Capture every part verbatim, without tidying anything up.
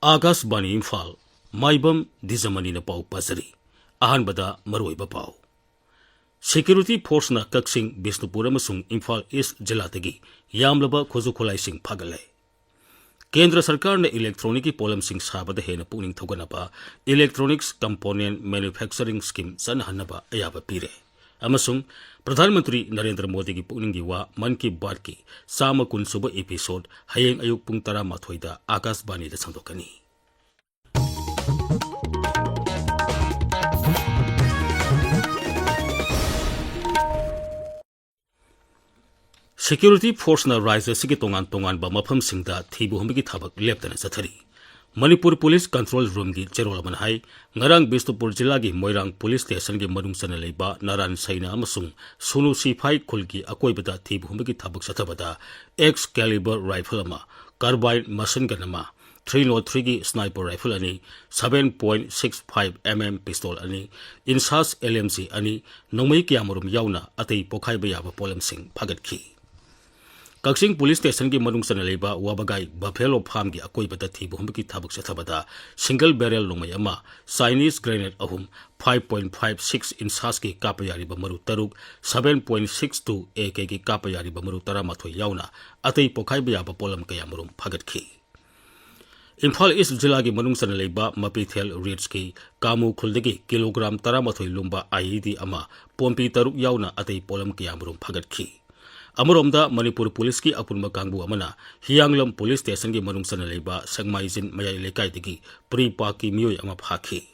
ꯑꯥꯀꯥꯁꯕꯥꯅꯤ ꯏꯝꯐꯥꯜ, ꯃꯥꯏꯕꯝ ꯗꯤꯖꯃꯅꯤꯅ ꯄꯥꯎ ꯄꯥꯖꯔꯤ꯫ ꯑꯍꯥꯟꯕꯗ ꯃꯔꯨꯑꯣꯏꯕ ꯄꯥꯎ꯫ ꯁꯦꯀ꯭ꯌꯨꯔꯤꯇꯤ ꯐꯣꯔꯁꯅ ꯀꯛꯆꯤꯡ, ꯕꯤꯁꯅꯨꯄꯨꯔ ꯑꯃꯁꯨꯡ ꯏꯝꯐꯥꯜ ꯏꯁ ꯖꯤꯂꯥꯗꯒꯤ ꯌꯥꯝꯂꯕ ꯈꯨꯠꯁꯨ ꯈꯨꯠꯂꯥꯏꯁꯤꯡ ꯐꯥꯒꯠꯂꯦ꯫ ꯀꯦꯟꯗ꯭ꯔ ꯁꯔꯀꯥꯔꯅ ꯏꯂꯦꯛꯇ꯭ꯔꯣꯅꯤꯛꯀꯤ ꯄꯣꯠꯂꯝꯁꯤꯡ ꯁꯥꯕꯗ ꯍꯦꯟꯅ ꯄꯨꯛꯅꯤꯡ ꯊꯧꯒꯠꯅꯕ Electronics Component Manufacturing Scheme ꯆꯠꯅꯍꯟꯅꯕ ꯑꯌꯥꯕ ꯄꯤꯔꯦ꯫ ꯑꯃꯁꯨꯡ ꯄ꯭ꯔꯙꯥꯟ ꯃꯟꯇ꯭ꯔꯤ ꯅꯔꯦꯟꯗ꯭ꯔ ꯃꯣꯗꯤꯒꯤ ꯄꯨꯛꯅꯤꯡꯒꯤ ꯋꯥ ꯃꯟ ꯀꯤ ꯕꯥꯠꯀꯤ ꯆꯥꯝꯃ ꯀꯨꯟ ꯁꯨꯕ episode ꯍꯌꯦꯡ ꯑꯌꯨꯛ ꯄꯨꯡ ꯇꯔꯥꯃꯥꯊꯣꯏꯗ ꯑꯥꯀꯥꯁꯕꯥꯅꯤꯗ ꯁꯟꯗꯣꯛꯀꯅꯤ꯫ ꯁꯦꯀ꯭ꯌꯨꯔꯤꯇꯤ ꯐꯣꯔꯁꯅ ꯔꯥꯖ꯭ꯌ ꯑꯁꯤꯒꯤ ꯇꯣꯉꯥꯟ ꯇꯣꯉꯥꯟꯕ ꯃꯐꯝꯁꯤꯡꯗ ꯊꯤꯕ ꯍꯨꯝꯕꯒꯤ ꯊꯕꯛ ꯂꯦꯞꯇꯅ ꯆꯠꯊꯔꯤ꯫ ꯃꯅꯤꯄꯨꯔ ꯄꯨꯂꯤꯁ ꯀꯟꯇ꯭ꯔꯣꯜ ꯔꯨꯝꯒꯤ ꯆꯦꯔꯣꯜ ꯑꯃꯅ ꯍꯥꯏ, ꯉꯔꯥꯡ ꯕꯤꯁꯅꯨꯄꯨꯔ ꯖꯤꯂꯥꯒꯤ ꯃꯣꯏꯔꯥꯡ ꯄꯨꯂꯤꯁ ꯁ꯭ꯇꯦꯁꯟꯒꯤ ꯃꯅꯨꯡ ꯆꯟꯅ ꯂꯩꯕ ꯅꯥꯔꯥꯟ ꯁꯩꯅ ꯑꯃꯁꯨꯡ ꯁꯨꯅꯨ ꯁꯤꯐꯥꯏ ꯈꯨꯜꯒꯤ ꯑꯀꯣꯏꯕꯗ ꯊꯤꯕ ꯍꯨꯝꯕꯒꯤ ꯊꯕꯛ ꯆꯠꯊꯕꯗ Excalibur rifle ꯑꯃ, carbine machine gun ꯑꯃ, three nought three ꯒꯤ sniper rifle ꯑꯅꯤ, seven point six five M M pistol ꯑꯅꯤ, INSAS L M G ꯑꯅꯤ, ꯅꯣꯡꯃꯩ ꯀꯌꯥꯃꯔꯨꯝ ꯌꯥꯎꯅ ꯑꯇꯩ ꯄꯣꯈꯥꯏꯕ ꯌꯥꯕ ꯄꯣꯠꯂꯝꯁꯤꯡ ꯐꯥꯒꯠꯈꯤ꯫ ꯀꯛꯆꯤꯡ ꯄꯨꯂꯤꯁ ꯁ꯭ꯇꯦꯁꯟꯒꯤ ꯃꯅꯨꯡ ꯆꯟꯅ ꯂꯩꯕ ꯋꯥꯕꯒꯥꯏ buffalo farmꯒꯤ ꯑꯀꯣꯏꯕꯗ ꯊꯤꯕ ꯍꯨꯝꯕꯒꯤ ꯊꯕꯛ ꯆꯠꯊꯕꯗ single barrel ꯅꯣꯡꯃꯩ ꯑꯃ, Chinese grenade ꯑꯍꯨꯝ, five point five six INSASꯀꯤ ꯀꯥꯞꯄ ꯌꯥꯔꯤꯕ ꯃꯔꯨ ꯇꯔꯨꯛ, seven point six two AKꯒꯤ ꯀꯥꯞꯄ ꯌꯥꯔꯤꯕ ꯃꯔꯨ ꯇꯔꯥꯃꯥꯊꯣꯏ ꯌꯥꯎꯅ ꯑꯇꯩ ꯄꯣꯈꯥꯏꯕ ꯌꯥꯕ ꯄꯣꯠꯂꯝ ꯀꯌꯥꯃꯔꯨꯝ ꯐꯥꯒꯠꯈꯤ꯫ ꯏꯝꯐꯥꯜ ꯏꯁ ꯖꯤꯂꯥꯒꯤ ꯃꯅꯨꯡ ꯆꯟꯅ ꯂꯩꯕ ꯃꯄꯤꯊꯦꯜ ꯔꯦꯟꯖꯀꯤ ꯀꯥꯃꯨ ꯈꯨꯜꯗꯒꯤ ꯀꯤꯂꯣꯒ꯭ꯔꯥꯝ ꯇꯔꯥꯃꯥꯊꯣꯏ ꯂꯨꯝꯕ IED ꯑꯃ, ꯄꯣꯝꯄꯤ ꯇꯔꯨꯛ ꯌꯥꯎꯅ ꯑꯇꯩ ꯄꯣꯠꯂꯝ ꯀꯌꯥꯃꯔꯨꯝ ꯐꯥꯒꯠꯈꯤ꯫ ꯑꯃꯔꯣꯝꯗ, ꯃꯅꯤꯄꯨꯔ ꯄꯨꯂꯤꯁꯀꯤ ꯑꯄꯨꯟꯕ ꯀꯥꯡꯕꯨ ꯑꯃꯅ ꯍꯤꯌꯥꯡꯂꯝ ꯄꯨꯂꯤꯁ ꯁ꯭ꯇꯦꯁꯟꯒꯤ ꯃꯅꯨꯡ ꯆꯟꯅ ꯂꯩꯕ ꯁꯦꯛꯃꯥꯏꯖꯤꯟ ꯃꯌꯥꯏ ꯂꯩꯀꯥꯏꯗꯒꯤ ꯄ꯭ꯔꯤ ꯄꯥꯛꯀꯤ ꯃꯤꯑꯣꯏ ꯑꯃ ꯐꯥꯈꯤ꯫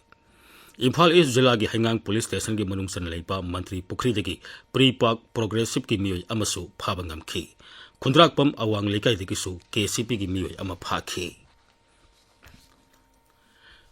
ꯏꯝꯐꯥꯜ ꯏꯁ ꯖꯤꯂꯥꯒꯤ ꯍꯩꯉꯥꯡ ꯄꯨꯂꯤꯁ ꯁ꯭ꯇꯦꯁꯟꯒꯤ ꯃꯅꯨꯡ ꯆꯟꯅ ꯂꯩꯕ ꯃꯟꯇ꯭ꯔꯤ ꯄꯨꯈ꯭ꯔꯤꯗꯒꯤ ꯄ꯭ꯔꯤ ꯄꯥꯛ ꯄ꯭ꯔꯣꯒ꯭ꯔꯦꯁꯤꯞꯀꯤ ꯃꯤꯑꯣꯏ ꯑꯃꯁꯨ ꯐꯥꯕ ꯉꯝꯈꯤ꯫ ꯈꯨꯟꯗ꯭ꯔꯥꯛꯄꯝ ꯑꯋꯥꯡ ꯂꯩꯀꯥꯏꯗꯒꯤꯁꯨ KCPꯒꯤ ꯃꯤꯑꯣꯏ ꯑꯃ ꯐꯥꯈꯤ꯫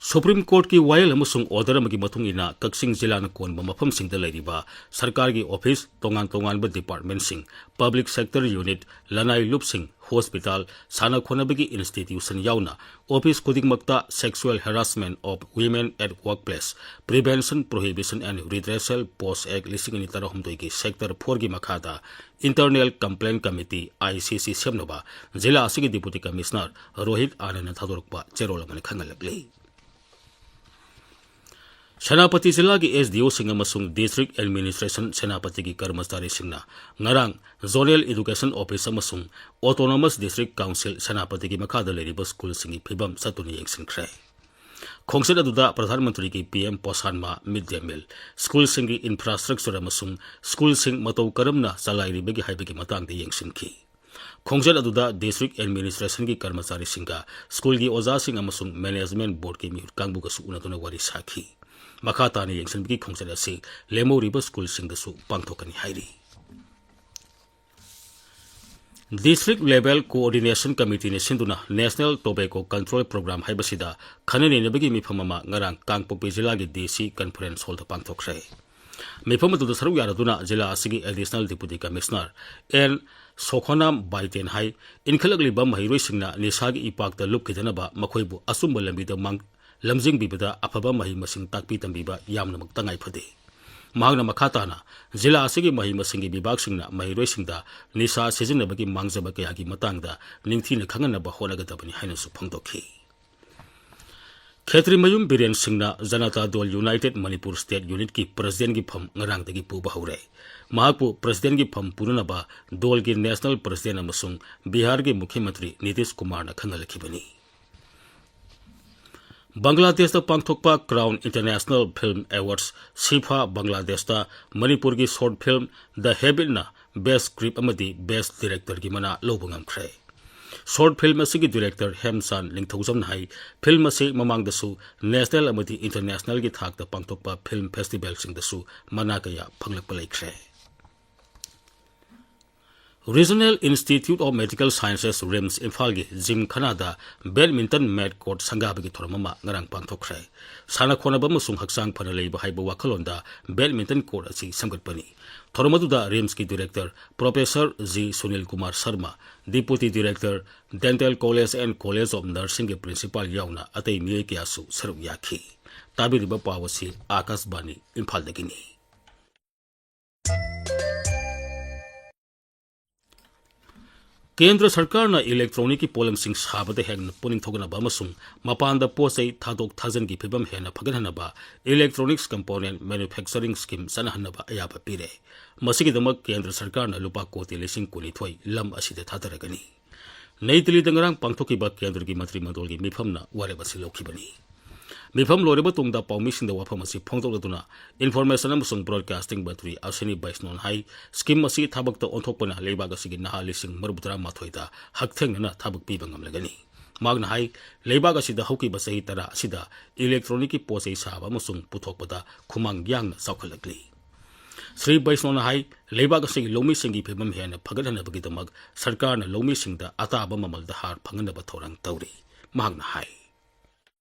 ꯁꯨꯄ꯭ꯔꯤꯝ ꯀꯣꯔꯠꯀꯤ ꯋꯥꯌꯦꯜ ꯑꯃꯁꯨꯡ ꯑꯣꯔꯗꯔ ꯑꯃꯒꯤ ꯃꯇꯨꯡ ꯏꯟꯅ ꯀꯛꯆꯤꯡ ꯖꯤꯂꯥꯅ ꯀꯣꯟꯕ ꯃꯐꯝꯁꯤꯡꯗ ꯂꯩꯔꯤꯕ ꯁꯔꯀꯥꯔꯒꯤ ꯑꯣꯐꯤꯁ, ꯇꯣꯉꯥꯟ ꯇꯣꯉꯥꯟꯕ ꯗꯤꯄꯥꯔꯠꯃꯦꯟꯠꯁꯤꯡ, ꯄꯕ꯭ꯂꯤꯛ ꯁꯦꯛꯇꯔ ꯌꯨꯅꯤꯠ, ꯂꯅꯥꯏ ꯂꯨꯞꯁꯤꯡ, ꯍꯣꯁꯄꯤꯇꯥꯜ, ꯁꯥꯟꯅ ꯈꯣꯠꯅꯕꯒꯤ ꯏꯟꯁꯇꯤꯇ꯭ꯌꯨꯁꯟ ꯌꯥꯎꯅ office ꯈꯨꯗꯤꯡꯃꯛꯇ Sexual Harassment of Women at Workplace, Prevention, Prohibition and Redressal Post Act ꯂꯤꯁꯤꯡ ꯑꯅꯤ ꯇꯔꯥꯍꯨꯝꯗꯣꯏꯒꯤ Sector fourꯒꯤ ꯃꯈꯥꯗ Internal Complaint Committee, I C C, ꯁꯦꯝꯅꯕ ꯖꯤꯂꯥ ꯑꯁꯤꯒꯤ Deputy Commissioner ꯔꯣꯍꯤꯠ ꯑꯥꯅꯟꯗꯅ ꯊꯥꯗꯣꯔꯛꯄ ꯆꯦꯔꯣꯜ ꯑꯃꯅ ꯈꯪꯍꯜꯂꯛꯂꯤ꯫ ꯁꯦꯅꯥꯄꯇꯤ ꯖꯤꯂꯥꯒꯤ S D Oꯁꯤꯡ ꯑꯃꯁꯨꯡ District Administration ꯁꯦꯅꯥꯄꯇꯤꯒꯤ ꯀꯔꯃꯆꯥꯔꯤꯁꯤꯡꯅ ꯉꯔꯥꯡ Zonal Education Office ꯑꯃꯁꯨꯡ Autonomous District Council ꯁꯦꯅꯥꯄꯇꯤꯒꯤ ꯃꯈꯥꯗ ꯂꯩꯔꯤꯕ ꯁ꯭ꯀꯨꯜꯁꯤꯡꯒꯤ ꯐꯤꯕꯝ ꯆꯠꯇꯨꯅ ꯌꯦꯡꯁꯤꯟꯈ꯭ꯔꯦ꯫ ꯈꯣꯡꯆꯠ ꯑꯗꯨꯗ ꯄ꯭ꯔꯙꯥꯟ ꯃꯟꯇ꯭ꯔꯤꯒꯤ P M Poshan Ma Mid Day Meal, ꯁ꯭ꯀꯨꯜꯁꯤꯡꯒꯤ infrastructure ꯑꯃꯁꯨꯡ ꯁ꯭ꯀꯨꯜꯁꯤꯡ ꯃꯇꯧ ꯀꯔꯝꯅ ꯆꯂꯥꯏꯔꯤꯕꯒꯦ ꯍꯥꯏꯕꯒꯤ ꯃꯇꯥꯡꯗ ꯌꯦꯡꯁꯤꯟꯈꯤ꯫ ꯈꯣꯡꯆꯠ ꯑꯗꯨꯗ District Administrationꯒꯤ ꯀꯔꯃꯆꯥꯔꯤꯁꯤꯡꯒ ꯁ꯭ꯀꯨꯜꯒꯤ ꯑꯣꯖꯥꯁꯤꯡ ꯑꯃꯁꯨꯡ Management Boardꯀꯤ ꯃꯤꯍꯨꯠ ꯀꯥꯡꯕꯨꯒꯁꯨ ꯎꯅꯗꯨꯅ ꯋꯥꯔꯤ ꯁꯥꯈꯤ꯫ ꯃꯈꯥ ꯇꯥꯅ ꯌꯦꯡꯁꯤꯟꯕꯒꯤ ꯈꯣꯡꯆꯠ ꯑꯁꯤ ꯂꯦꯝꯍꯧꯔꯤꯕ ꯁ꯭ꯀꯨꯜꯁꯤꯡꯗꯁꯨ ꯄꯥꯡꯊꯣꯛꯀꯅꯤ ꯍꯥꯏꯔꯤ꯫ District Level Coordination Committeeꯅ ꯁꯤꯟꯗꯨꯅ National Tobacco Control Program ꯍꯥꯏꯕꯁꯤꯗ ꯈꯟꯅ ꯅꯩꯅꯕꯒꯤ ꯃꯤꯐꯝ ꯑꯃ ꯉꯔꯥꯡ ꯀꯥꯡꯄꯣꯛꯄꯤ ꯖꯤꯂꯥꯒꯤ D C Conference Hallꯗ ꯄꯥꯡꯊꯣꯛꯈ꯭ꯔꯦ꯫ ꯃꯤꯐꯝ ꯑꯗꯨꯗ ꯁꯔꯨꯛ ꯌꯥꯔꯗꯨꯅ ꯖꯤꯂꯥ ꯑꯁꯤꯒꯤ Additional Deputy Commissioner N Sokhonam Baiten ꯍꯥꯏ, ꯏꯟꯈꯠꯂꯛꯂꯤꯕ ꯃꯍꯩꯔꯣꯏꯁꯤꯡꯅ ꯅꯤꯁꯥꯒꯤ ꯏꯄꯥꯛꯇ ꯂꯨꯞꯈꯤꯗꯅꯕ ꯃꯈꯣꯏꯕꯨ ꯑꯆꯨꯝꯕ ꯂꯝꯕꯤꯗ ꯃꯥꯡ-, ꯂꯝꯖꯤꯡꯕꯤꯕꯗ ꯑꯐꯕ ꯃꯍꯩ ꯃꯁꯤꯡ ꯇꯥꯛꯄꯤ ꯇꯝꯕꯤꯕ ꯌꯥꯝꯅꯃꯛ ꯇꯉꯥꯏ ꯐꯗꯦ꯫ ꯃꯍꯥꯛꯅ ꯃꯈꯥ ꯇꯥꯅ ꯖꯤꯂꯥ ꯑꯁꯤꯒꯤ ꯃꯍꯩ ꯃꯁꯤꯡꯒꯤ ꯕꯤꯚꯥꯒꯁꯤꯡꯅ ꯃꯍꯩꯔꯣꯏꯁꯤꯡꯗ ꯅꯤꯁꯥ ꯁꯤꯖꯤꯟꯅꯕꯒꯤ ꯃꯥꯡꯖꯕ ꯀꯌꯥꯒꯤ ꯃꯇꯥꯡꯗ ꯅꯤꯡꯊꯤꯅ ꯈꯪꯍꯟꯅꯕ ꯍꯣꯠꯅꯒꯗꯕꯅꯤ ꯍꯥꯏꯅꯁꯨ ꯐꯣꯡꯗꯣꯛꯈꯤ꯫ ꯈꯦꯇ꯭ꯔꯤꯃꯌꯨꯝ ꯕꯤꯔꯦꯟ ꯁꯤꯡꯅ ꯖꯅꯇꯥ ꯗꯣꯜ United Manipur State Unitꯀꯤ Presidentꯀꯤ ꯐꯝ ꯉꯔꯥꯡꯗꯒꯤ ꯄꯨꯕ ꯍꯧꯔꯦ꯫ ꯃꯍꯥꯛꯄꯨ Presidentꯀꯤ ꯐꯝ ꯄꯨꯅꯅꯕ ꯗꯣꯜꯒꯤ National President ꯑꯃꯁꯨꯡ ꯕꯤꯍꯥꯔꯒꯤ ꯃꯨꯈ꯭ꯌ ꯃꯟꯇ꯭ꯔꯤ ꯅꯤꯇꯤꯁ ꯀꯨꯃꯥꯔꯅ ꯈꯪꯍꯜꯂꯛꯈꯤꯕꯅꯤ꯫ ꯕꯪꯒ꯭ꯂꯥꯗꯦꯁꯇ ꯄꯥꯡꯊꯣꯛꯄ Crown International Film Awards, ꯁꯤꯐꯥ, ꯕꯪꯒ꯭ꯂꯥꯗꯦꯁꯇ ꯃꯅꯤꯄꯨꯔꯒꯤ short film The Habitꯅ Best Script ꯑꯃꯗꯤ Best Directorꯒꯤ ꯃꯅꯥ ꯂꯧꯕ ꯉꯝꯈ꯭ꯔꯦ꯫ Short film ꯑꯁꯤꯒꯤ director ꯍꯦꯝꯆꯥꯟ ꯅꯤꯡꯊꯧꯖꯝꯅ ꯍꯥꯏ, film ꯑꯁꯤ ꯃꯃꯥꯡꯗꯁꯨ national ꯑꯃꯗꯤ internationalꯒꯤ ꯊꯥꯛꯇ ꯄꯥꯡꯊꯣꯛꯄ film festivalꯁꯤꯡꯗꯁꯨ ꯃꯅꯥ ꯀꯌꯥ ꯐꯪꯂꯛꯄ ꯂꯩꯈ꯭ꯔꯦ꯫ Regional Institute of Medical Sciences, RIMS ꯏꯝꯐꯥꯜꯒꯤ ꯖꯤꯝ ꯈꯅꯥꯗ badminton mat court ꯁꯪꯒꯥꯕꯒꯤ ꯊꯧꯔꯝ ꯑꯃ ꯉꯔꯥꯡ ꯄꯥꯡꯊꯣꯛꯈ꯭ꯔꯦ꯫ ꯁꯥꯟꯅ ꯈꯣꯠꯅꯕ ꯑꯃꯁꯨꯡ ꯍꯛꯆꯥꯡ ꯐꯅ ꯂꯩꯕ ꯍꯥꯏꯕ ꯋꯥꯈꯜꯂꯣꯟꯗ badminton court ꯑꯁꯤ ꯁꯦꯝꯒꯠꯄꯅꯤ꯫ ꯊꯧꯔꯝ ꯑꯗꯨꯗ ꯔꯤꯝꯁꯀꯤ director Professor G Sunil Kumar Sharma, Deputy Director, Dental College and College of Nursingꯒꯤ principal ꯌꯥꯎꯅ ꯑꯇꯩ ꯃꯤꯑꯣꯏ ꯀꯌꯥꯁꯨ ꯁꯔꯨꯛ ꯌꯥꯈꯤ꯫ ꯇꯥꯕꯤꯔꯤꯕ ꯄꯥꯎ ꯑꯁꯤ ꯑꯥꯀꯥꯁꯕꯥꯅꯤ ꯏꯝꯐꯥꯜꯗꯒꯤꯅꯤ꯫ ꯀꯦꯟꯗ꯭ꯔ ꯁꯔꯀꯥꯔꯅ electronicꯀꯤ ꯄꯣꯠꯂꯝꯁꯤꯡ ꯁꯥꯕꯗ ꯍꯦꯟꯅ ꯄꯨꯛꯅꯤꯡ ꯊꯧꯒꯠꯅꯕ ꯑꯃꯁꯨꯡ ꯃꯄꯥꯟꯗ ꯄꯣꯠ ꯆꯩ ꯊꯥꯗꯣꯛ ꯊꯥꯖꯤꯟꯒꯤ ꯐꯤꯕꯝ ꯍꯦꯟꯅ ꯐꯒꯠꯍꯟꯅꯕ electronics component manufacturing scheme ꯆꯠꯅꯍꯟꯅꯕ ꯑꯌꯥꯕ ꯄꯤꯔꯦ꯫ ꯃꯁꯤꯒꯤꯗꯃꯛ ꯀꯦꯟꯗ꯭ꯔ ꯁꯔꯀꯥꯔꯅ ꯂꯨꯄꯥ ꯀꯣꯇꯤ ꯂꯤꯁꯤꯡ ꯀꯨꯟꯅꯤꯊꯣꯏ ꯂꯝ ꯑꯁꯤꯗ ꯊꯥꯗꯔꯒꯅꯤ꯫ ꯅꯩ ꯗꯤꯜꯂꯤꯗ ꯉꯔꯥꯡ ꯄꯥꯡꯊꯣꯛꯈꯤꯕ ꯀꯦꯟꯗ꯭ꯔꯒꯤ ꯃꯟꯇ꯭ꯔꯤ ꯃꯟꯗꯜꯒꯤ ꯃꯤꯐꯝꯅ ꯋꯥꯔꯦꯞ ꯑꯁꯤ ꯂꯧꯈꯤꯕꯅꯤ꯫ ꯃꯤꯐꯝ ꯂꯣꯏꯔꯕ ꯇꯨꯡꯗ ꯄꯥꯎꯃꯤꯁꯤꯡꯗ ꯋꯥꯐꯝ ꯑꯁꯤ ꯐꯣꯡꯗꯣꯛꯂꯗꯨꯅ Information ꯑꯃꯁꯨꯡ Broadcasting ꯃꯟꯇ꯭ꯔꯤ ꯑꯁ꯭ꯋꯤꯅꯤ ꯕꯩꯁꯅꯣꯟ ꯍꯥꯏ, scheme ꯑꯁꯤ ꯊꯕꯛꯇ ꯑꯣꯟꯊꯣꯛꯄꯅ ꯂꯩꯕꯥꯛ ꯑꯁꯤꯒꯤ ꯅꯍꯥ ꯂꯤꯁꯤꯡ ꯃꯔꯤꯐꯨꯇꯔꯥ ꯃꯥꯊꯣꯏꯗ ꯍꯛꯊꯦꯡꯅꯅ ꯊꯕꯛ ꯄꯤꯕ ꯉꯝꯂꯒꯅꯤ꯫ ꯃꯍꯥꯛꯅ ꯍꯥꯏ, ꯂꯩꯕꯥꯛ ꯑꯁꯤꯗ ꯍꯧꯈꯤꯕ ꯆꯍꯤ ꯇꯔꯥ ꯑꯁꯤꯗ electronicꯀꯤ ꯄꯣꯠ ꯆꯩ ꯁꯥꯕ ꯑꯃꯁꯨꯡ ꯄꯨꯊꯣꯛꯄꯗ ꯈꯨꯃꯥꯡ ꯌꯥꯡꯅ ꯆꯥꯎꯈꯠꯂꯛꯂꯤ꯫ ꯁ꯭ꯔꯤ ꯕꯩꯁꯅꯣꯅ ꯍꯥꯏ, ꯂꯩꯕꯥꯛ ꯑꯁꯤꯒꯤ ꯂꯧꯃꯤꯁꯤꯡꯒꯤ ꯐꯤꯕꯝ ꯍꯦꯟꯅ ꯐꯒꯠꯍꯟꯅꯕꯒꯤꯗꯃꯛ ꯁꯔꯀꯥꯔꯅ ꯂꯧꯃꯤꯁꯤꯡꯗ ꯑꯇꯥꯕ ꯃꯃꯜꯗ ꯍꯥꯔ ꯐꯪꯍꯟꯅꯕ ꯊꯧꯔꯥꯡ ꯇꯧꯔꯤ꯫ ꯃꯍꯥꯛꯅ ꯍꯥꯏ꯫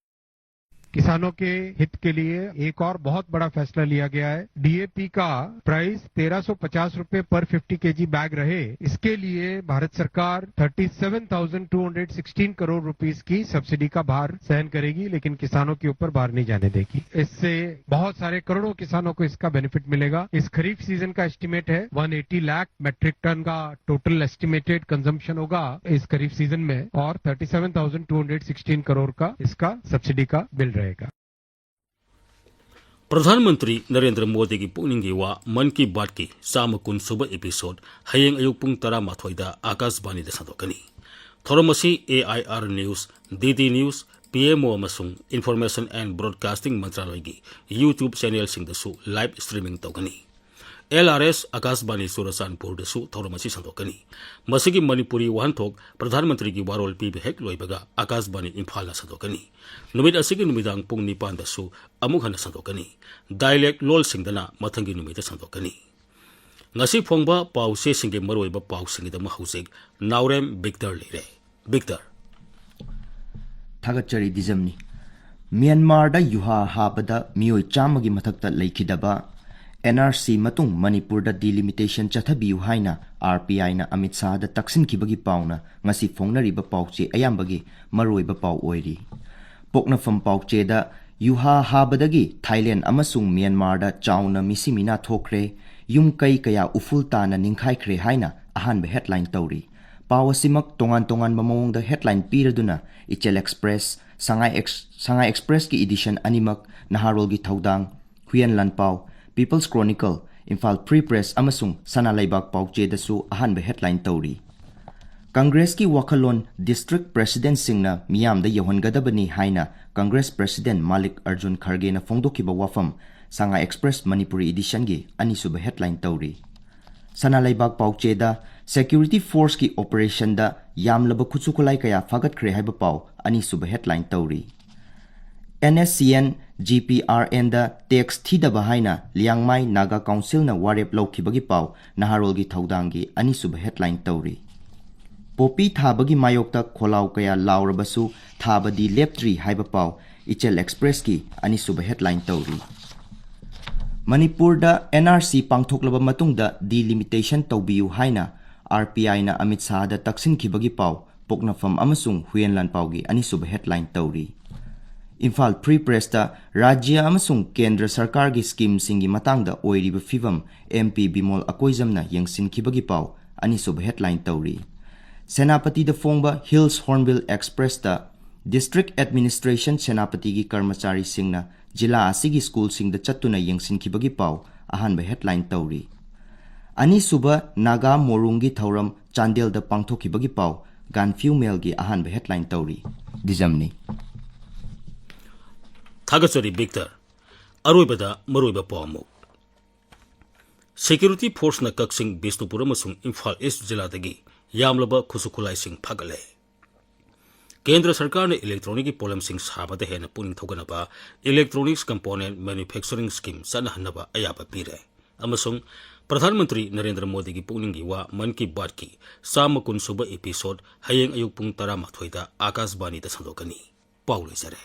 किसानों के हित के लिए एक और बहुत बड़ा फैसला लिया गया है। डीएपी का प्राइस तेरह सौ पचास रुपए पर फिफ्टी केजी बैग रहे, इसके लिए भारत सरकार thirty seven thousand two hundred sixteen crore rupees की सब्सिडी का भार सहन करेगी, लेकिन किसानों के ऊपर भार नहीं जाने देगी। इससे बहुत सारे करोड़ों किसानों को इसका बेनिफिट मिलेगा। इस खरीफ सीजन का एस्टिमेट है one eighty lakh metric ton का टोटल एस्टिमेटेड कंजम्पशन होगा इस खरीफ सीजन में, और thirty seven thousand two hundred sixteen crore का इसका सब्सिडी का बिल रहेगा। ꯄ꯭ꯔꯙꯥꯟ ꯃꯟꯇ꯭ꯔꯤ ꯅꯔꯦꯟꯗ꯭ꯔ ꯃꯣꯗꯤꯒꯤ ꯄꯨꯛꯅꯤꯡꯒꯤ ꯋꯥ ꯃꯟ ꯀꯤ ꯕꯥꯠꯀꯤ ꯆꯥꯝꯃ ꯀꯨꯟ ꯁꯨꯕ episode ꯍꯌꯦꯡ ꯑꯌꯨꯛ ꯄꯨꯡ ꯇꯔꯥꯃꯥꯊꯣꯏꯗ ꯑꯥꯀꯥꯁꯕꯥꯅꯤꯗ ꯁꯟꯗꯣꯛꯀꯅꯤ꯫ ꯊꯧꯔꯝ ꯑꯁꯤ AIR News, DD News, PMO ꯑꯃꯁꯨꯡ Information and Broadcasting ꯃꯟꯇ꯭ꯔꯥꯂꯣꯏꯒꯤ YouTube channelꯁꯤꯡꯗꯁꯨ live streaming ꯇꯧꯒꯅꯤ꯫ LRS ꯑꯥꯀꯥꯁꯕꯥꯅꯤ ꯆꯨꯔꯆꯥꯟꯄꯨꯔꯗꯁꯨ ꯊꯧꯔꯝ ꯑꯁꯤ ꯁꯟꯗꯣꯛꯀꯅꯤ꯫ ꯃꯁꯤꯒꯤ ꯃꯅꯤꯄꯨꯔꯤ ꯋꯥꯍꯟꯊꯣꯛ ꯄ꯭ꯔꯙꯥꯟ ꯃꯟꯇ꯭ꯔꯤꯒꯤ ꯋꯥꯔꯣꯜ ꯄꯤꯕ ꯍꯦꯛ ꯂꯣꯏꯕꯒ ꯑꯥꯀꯥꯁꯕꯥꯅꯤ ꯏꯝꯐꯥꯜꯅ ꯁꯟꯗꯣꯛꯀꯅꯤ꯫ ꯅꯨꯃꯤꯠ ꯑꯁꯤꯒꯤ ꯅꯨꯃꯤꯗꯥꯡ ꯄꯨꯡ ꯅꯤꯄꯥꯟꯗꯁꯨ ꯑꯃꯨꯛ ꯍꯟꯅ ꯁꯟꯗꯣꯛꯀꯅꯤ꯫ Dialect ꯂꯣꯜꯁꯤꯡꯗꯅ ꯃꯊꯪꯒꯤ ꯅꯨꯃꯤꯠꯇ ꯁꯟꯗꯣꯛꯀꯅꯤ꯫ ꯉꯁꯤ ꯐꯣꯡꯕ ꯄꯥꯎ ꯆꯦꯁꯤꯡꯒꯤ ꯃꯔꯨꯑꯣꯏꯕ ꯄꯥꯎꯁꯤꯡꯒꯤꯗꯃꯛ ꯍꯧꯖꯤꯛ ꯅꯥꯎꯔꯦꯝ ꯕꯤꯛꯇꯔ ꯂꯩꯔꯦ꯫ ꯕꯤꯛꯇꯔ꯫ ꯊꯥꯒꯠꯆꯔꯤ ꯗꯤꯖꯝꯅꯤ꯫ ꯃ꯭ꯌꯥꯟꯃꯥꯔꯗ ꯌꯨꯍꯥ ꯍꯥꯕꯗ ꯃꯤꯑꯣꯏ ꯆꯥꯝꯃꯒꯤ ꯃꯊꯛꯇ ꯂꯩꯈꯤꯗꯕ, ꯑꯦꯟ ꯑꯥꯔ ꯁꯤ ꯃꯇꯨꯡ ꯃꯅꯤꯄꯨꯔꯗ ꯗꯤꯂꯤꯃꯤꯇꯦꯁꯟ ꯆꯠꯊꯕꯤꯌꯨ ꯍꯥꯏꯅ ꯑꯥꯔ ꯄꯤ ꯑꯥꯏꯅ ꯑꯃꯤꯠ ꯁꯥꯍꯗ ꯇꯛꯁꯤꯟꯈꯤꯕꯒꯤ ꯄꯥꯎꯅ ꯉꯁꯤ ꯐꯣꯡꯅꯔꯤꯕ ꯄꯥꯎꯆꯦ ꯑꯌꯥꯝꯕꯒꯤ ꯃꯔꯨꯑꯣꯏꯕ ꯄꯥꯎ ꯑꯣꯏꯔꯤ꯫ ꯄꯣꯛꯅꯐꯝ ꯄꯥꯎꯆꯦꯗ ꯌꯨꯍꯥ ꯍꯥꯕꯗꯒꯤ ꯊꯥꯏꯂꯦꯟ ꯑꯃꯁꯨꯡ ꯃ꯭ꯌꯥꯟꯃꯥꯔꯗ ꯆꯥꯎꯅ ꯃꯤꯁꯤ ꯃꯤꯅꯥ ꯊꯣꯛꯈ꯭ꯔꯦ, ꯌꯨꯝ ꯀꯩ ꯀꯌꯥ ꯎꯐꯨꯜ ꯇꯥꯅ ꯅꯤꯡꯈꯥꯏꯈ꯭ꯔꯦ ꯍꯥꯏꯅ ꯑꯍꯥꯟꯕ ꯍꯦꯗꯂꯥꯏꯟ ꯇꯧꯔꯤ꯫ ꯄꯥꯎ ꯑꯁꯤꯃꯛ ꯇꯣꯉꯥꯟ ꯇꯣꯉꯥꯟꯕ ꯃꯑꯣꯡꯗ ꯍꯦꯗꯂꯥꯏꯟ ꯄꯤꯔꯗꯨꯅ ꯏꯆꯦꯜ ꯑꯦꯛꯁꯄ꯭ꯔꯦꯁ, ꯁꯉꯥꯏ ꯑꯦꯛꯁ-, ꯁꯉꯥꯏ ꯑꯦꯛꯁꯄ꯭ꯔꯦꯁꯀꯤ ꯏꯗꯤꯁꯟ ꯑꯅꯤꯃꯛ, ꯅꯍꯥꯔꯣꯜꯒꯤ ꯊꯧꯗꯥꯡ, ꯍꯨꯏꯌꯦꯟ ꯂꯥꯟꯄꯥꯎ, peoples chronicle, Imphal free press ꯑꯃꯁꯨꯡ ꯁꯅꯥ ꯂꯩꯕꯥꯛ ꯄꯥꯎꯆꯦꯗꯁꯨ ꯑꯍꯥꯟꯕ ꯍꯦꯗꯂꯥꯏꯟ ꯇꯧꯔꯤ꯫ ꯀꯪꯒ꯭ꯔꯦꯁꯀꯤ ꯋꯥꯈꯜꯂꯣꯟ ꯗꯤꯁꯇ꯭ꯔꯤꯛ ꯄ꯭ꯔꯦꯁꯤꯗꯦꯟꯠꯁꯤꯡꯅ ꯃꯤꯌꯥꯝꯗ ꯌꯧꯍꯟꯒꯗꯕꯅꯤ ꯍꯥꯏꯅ ꯀꯪꯒ꯭ꯔꯦꯁ ꯄ꯭ꯔꯦꯁꯤꯗꯦꯟꯠ ꯃꯥꯂꯤꯛ ꯑꯔꯖꯨꯟ ꯈꯔꯒꯦꯅ ꯐꯣꯡꯗꯣꯛꯈꯤꯕ ꯋꯥꯐꯝ ꯁꯉꯥꯏ ꯑꯦꯛꯁꯄ꯭ꯔꯦꯁ ꯃꯅꯤꯄꯨꯔꯤ ꯏꯗꯤꯁꯟꯒꯤ ꯑꯅꯤꯁꯨꯕ ꯍꯦꯗꯂꯥꯏꯟ ꯇꯧꯔꯤ꯫ ꯁꯅꯥ ꯂꯩꯕꯥꯛ ꯄꯥꯎꯆꯦꯗ ꯁꯦꯀ꯭ꯌꯨꯔꯤꯇꯤ ꯐꯣꯔꯁꯀꯤ ꯑꯣꯄꯔꯦꯁꯟꯗ ꯌꯥꯝꯂꯕ ꯈꯨꯠꯁꯨ ꯈꯨꯠꯂꯥꯏ ꯀꯌꯥ ꯐꯥꯒꯠꯈ꯭ꯔꯦ ꯍꯥꯏꯕ ꯄꯥꯎ ꯑꯅꯤꯁꯨꯕ ꯍꯦꯗꯂꯥꯏꯟ ꯇꯧꯔꯤ꯫ N S C N, G P R and tax ꯊꯤꯗꯕ ꯍꯥꯏꯅ ꯂꯤꯌꯥꯡꯃꯥꯏ ꯅꯥꯒꯥ ꯀꯥꯎꯟꯁꯤꯜꯅ ꯋꯥꯔꯦꯞ ꯂꯧꯈꯤꯕꯒꯤ ꯄꯥꯎ ꯅꯍꯥꯔꯣꯜꯒꯤ ꯊꯧꯗꯥꯡꯒꯤ ꯑꯅꯤꯁꯨꯕ ꯍꯦꯗꯂꯥꯏꯟ ꯇꯧꯔꯤ꯫ ꯄꯣꯄꯤ ꯊꯥꯕꯒꯤ ꯃꯥꯌꯣꯛꯇ ꯈꯣꯜꯂꯥꯎ ꯀꯌꯥ ꯂꯥꯎꯔꯕꯁꯨ ꯊꯥꯕꯗꯤ ꯂꯦꯞꯇ꯭ꯔꯤ ꯍꯥꯏꯕ ꯄꯥꯎ ꯏꯆꯦꯜ ꯑꯦꯛꯁꯄ꯭ꯔꯦꯁꯀꯤ ꯑꯅꯤꯁꯨꯕ ꯍꯦꯗꯂꯥꯏꯟ ꯇꯧꯔꯤ꯫ ꯃꯅꯤꯄꯨꯔꯗ ꯑꯦꯟ ꯑꯥꯔ ꯁꯤ ꯄꯥꯡꯊꯣꯛꯂꯕ ꯃꯇꯨꯡꯗ ꯗꯤꯂꯤꯃꯤꯇꯦꯁꯟ ꯇꯧꯕꯤꯌꯨ ꯍꯥꯏꯅ ꯑꯥꯔ ꯄꯤ ꯑꯥꯏꯅ ꯑꯃꯤꯠ ꯁꯥꯍꯗ ꯇꯛꯁꯤꯟꯈꯤꯕꯒꯤ ꯄꯥꯎ ꯄꯣꯛꯅꯐꯝ ꯑꯃꯁꯨꯡ ꯍꯨꯏꯌꯦꯟ ꯂꯥꯟꯄꯥꯎꯒꯤ ꯑꯅꯤꯁꯨꯕ ꯍꯦꯗꯂꯥꯏꯟ ꯇꯧꯔꯤ꯫ ꯏꯝꯐꯥꯜ ꯐ꯭ꯔꯤ ꯄ꯭ꯔꯦꯁꯇ ꯔꯥꯖ꯭ꯌ ꯑꯃꯁꯨꯡ ꯀꯦꯟꯗ꯭ꯔ ꯁꯔꯀꯥꯔꯒꯤ ꯁ꯭ꯀꯤꯝꯁꯤꯡꯒꯤ ꯃꯇꯥꯡꯗ ꯑꯣꯏꯔꯤꯕ ꯐꯤꯕꯝ ꯑꯦꯝ ꯄꯤ ꯕꯤꯃꯣꯜ ꯑꯀꯣꯏꯖꯝꯅ ꯌꯦꯡꯁꯤꯟꯈꯤꯕꯒꯤ ꯄꯥꯎ ꯑꯅꯤꯁꯨꯕ ꯍꯦꯗꯂꯥꯏꯟ ꯇꯧꯔꯤ꯫ ꯁꯦꯅꯥꯄꯇꯤꯗ ꯐꯣꯡꯕ ꯍꯤꯜꯁ ꯍꯣꯔꯟꯕꯤꯜ ꯑꯦꯛꯁꯄ꯭ꯔꯦꯁꯇ ꯗꯤꯁꯇ꯭ꯔꯤꯛ ꯑꯦꯗꯃꯤꯅꯤꯁꯇ꯭ꯔꯦꯁꯟ ꯁꯦꯅꯥꯄꯇꯤꯒꯤ ꯀꯔꯃꯆꯥꯔꯤꯁꯤꯡꯅ ꯖꯤꯂꯥ ꯑꯁꯤꯒꯤ ꯁ꯭ꯀꯨꯜꯁꯤꯡꯗ ꯆꯠꯇꯨꯅ ꯌꯦꯡꯁꯤꯟꯈꯤꯕꯒꯤ ꯄꯥꯎ ꯑꯍꯥꯟꯕ ꯍꯦꯗꯂꯥꯏꯟ ꯇꯧꯔꯤ꯫ ꯑꯅꯤꯁꯨꯕ ꯅꯥꯒꯥ ꯃꯣꯔꯨꯡꯒꯤ ꯊꯧꯔꯝ ꯆꯥꯟꯗꯦꯜꯗ ꯄꯥꯡꯊꯣꯛꯈꯤꯕꯒꯤ ꯄꯥꯎ ꯒꯥꯟꯐ꯭ꯌꯨ ꯃꯦꯜꯒꯤ ꯑꯍꯥꯟꯕ ꯍꯦꯗꯂꯥꯏꯟ ꯇꯧꯔꯤ꯫ ꯗꯤꯖꯝꯅꯤ꯫ ꯊꯥꯒꯠꯆꯔꯤ ꯕꯤꯛꯇꯔ꯫ ꯑꯔꯣꯏꯕꯗ ꯃꯔꯨꯑꯣꯏꯕ ꯄꯥꯎ ꯑꯃꯨꯛ꯫ ꯁꯦꯀ꯭ꯌꯨꯔꯤꯇꯤ ꯐꯣꯔꯁꯅ ꯀꯛꯆꯤꯡ, ꯕꯤꯁꯅꯨꯄꯨꯔ ꯑꯃꯁꯨꯡ ꯏꯝꯐꯥꯜ ꯏꯁ ꯖꯤꯂꯥꯗꯒꯤ ꯌꯥꯝꯂꯕ ꯈꯨꯠꯁꯨ ꯈꯨꯠꯂꯥꯏꯁꯤꯡ ꯐꯥꯒꯠꯂꯦ꯫ ꯀꯦꯟꯗ꯭ꯔ ꯁꯔꯀꯥꯔꯅ ꯏꯂꯦꯛꯇ꯭ꯔꯣꯅꯤꯛꯀꯤ ꯄꯣꯠꯂꯝꯁꯤꯡ ꯁꯥꯕꯗ ꯍꯦꯟꯅ ꯄꯨꯛꯅꯤꯡ ꯊꯧꯒꯠꯅꯕ ꯏꯂꯦꯛꯇ꯭ꯔꯣꯅꯤꯛꯁ ꯀꯝꯄꯣꯅꯦꯟꯠ ꯃꯦꯅꯨꯐꯦꯛꯆꯔꯤꯡ ꯁ꯭ꯀꯤꯝ ꯆꯠꯅꯍꯟꯅꯕ ꯑꯌꯥꯕ ꯄꯤꯔꯦ꯫ ꯑꯃꯁꯨꯡ ꯄ꯭ꯔꯙꯥꯟ ꯃꯟꯇ꯭ꯔꯤ ꯅꯔꯦꯟꯗ꯭ꯔ ꯃꯣꯗꯤꯒꯤ ꯄꯨꯛꯅꯤꯡꯒꯤ ꯋꯥ ꯃꯟ ꯀꯤ ꯕꯥꯠꯀꯤ ꯆꯥꯝꯃ ꯀꯨꯟ ꯁꯨꯕ episode ꯍꯌꯦꯡ ꯑꯌꯨꯛ ꯄꯨꯡ ꯇꯔꯥꯃꯥꯊꯣꯏꯗ ꯑꯀꯥꯁꯕꯥꯅꯤꯗ ꯁꯟꯗꯣꯛꯀꯅꯤ꯫ ꯄꯥꯎ ꯂꯣꯏꯖꯔꯦ꯫